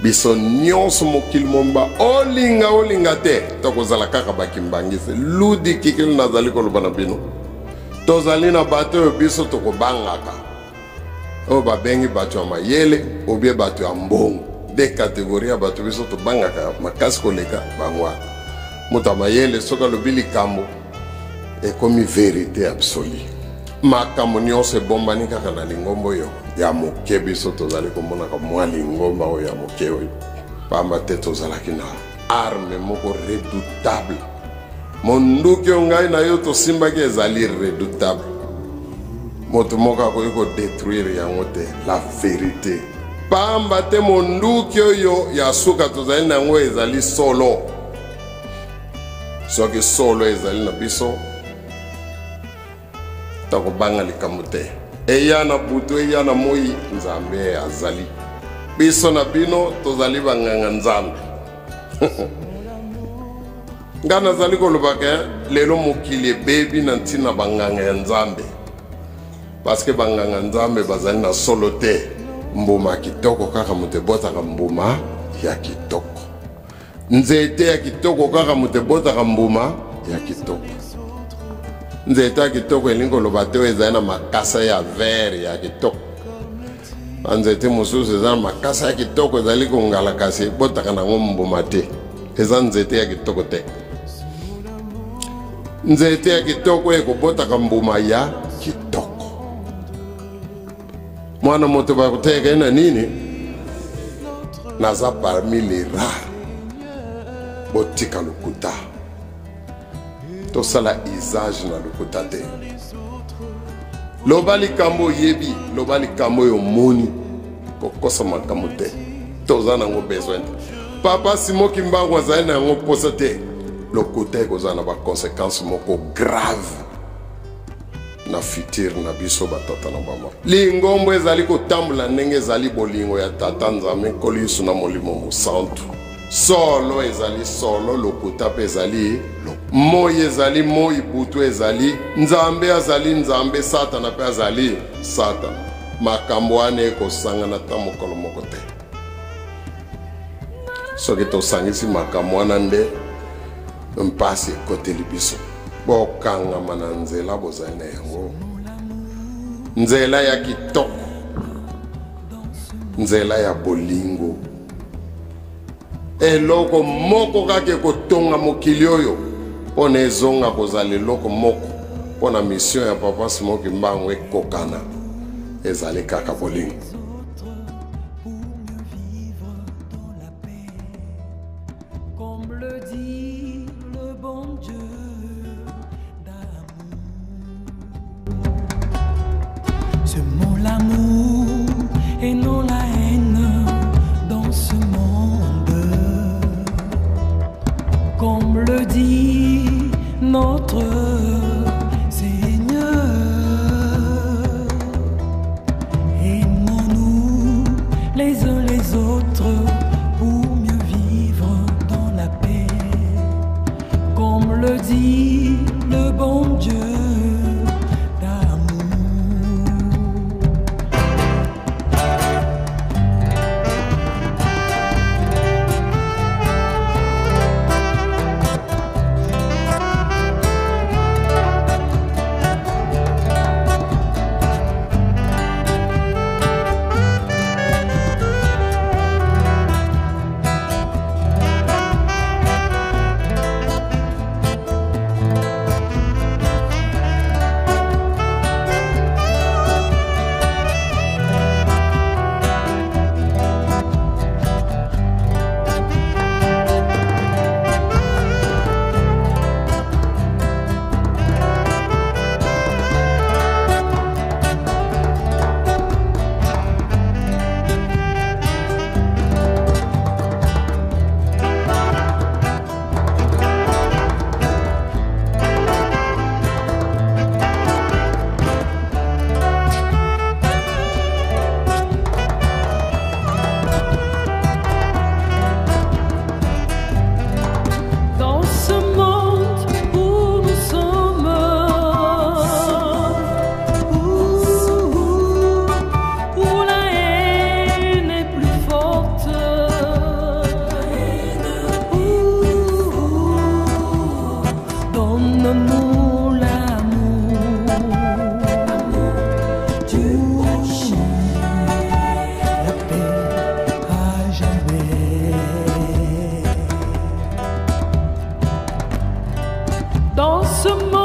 Biso nyonso mokili momba olinga olinga te tokozala kaka bakimbangisi. Ludi kikili nazali koloba na bino. Tozali na bato oyo biso tokobangaka. Oyo babengi bato ya mayele obie bato ya mbongo. De kategori ya bato biso tobangaka makasi koleka bango wana. Moto ya mayele soki alobi likambo ekomi verite absolue. Makambo nyonso ebombani kaka na lingomba oyo ya moke. Biso tozali komonaka mwa lingomba oyo ya moke oyo pamba te tozalaki na arme moko redoutable. Monduki oyo ngai na yo tosimbaki ezali redoutable. Moto moko akoki kodetruire yango te, la verite. Pamba te monduki oyo ya suka tozali na yango ezali solo. Soki solo ezali na biso, tokobanga likambo te. Eya na butu, eya na moi, Nzambe azali. Biso na bino tozali banganga Nzambe. Nga nazali koloba ke lelo mokili ebebi na ntina banganga ya Nzambe. Parce que banganga Nzambe bazali na solo te. Mbuma kitoko kaka moto ebotaka mbuma ya kitoko. Nzete ya kitoko kaka moto ebotaka mbuma ya kitoko. Nzete ya kitoko elingi koloba te oyo ezali na makasa ya vert ya kitoko. Banzete mosusu eza na makasa ya kitoko ezali kongala kasi ebotaka nango mbuma te. Eza nzete ya kitoko te. Nzete ya kitoko ekobotaka mbuma ya kitoko. Mwana moto bakoteyaka ye na nini? Naza parmi les rares. Botika lokuta. Tosala usage na lokuta te. Loba likambo oyebi, loba likambo oyo omoni. Kokosa makambo te. Toza nango besoin te. Papa Simon Kimbangu azali na yango mposa te. Lokuta ekozala na ba conséquences moko grave na futur na biso batata na bama. Lingombo ezali kotambola ndenge ezali bolingo ya Tata Nzambe Nkolo Yesu na Molimo Mosantu. Solo ezali solo, lokuta mpe ezali lokuta. Moi ezali moi, butu ezali. Nzambe azali Nzambe, Satana mpe azali Satana. Makambo wana ekosangana ata mokolo moko te. Soki tosangisi makambo wana nde mpasi ekoteli biso. Bokangama na nzela bozali na yango, nzela ya kitoko, nzela ya bolingo. Eloko moko kaka ekotonga mokili oyo mpo na ezonga kozala eloko moko mpo na mission ya Papa Simon Kimbangu ekokana, ezali kaka bolingo. Comme le dit le bon Dieu d'amour. Semons l'amour et non la haine dans ce monde. Comme le dit notre Seigneur. Aimons-nous les uns les autres pour mieux vivre dans la paix. Comme le dit le bon Dieu d'amour. Donne-nous l'amour du prochain, la paix à jamais. Dans ce monde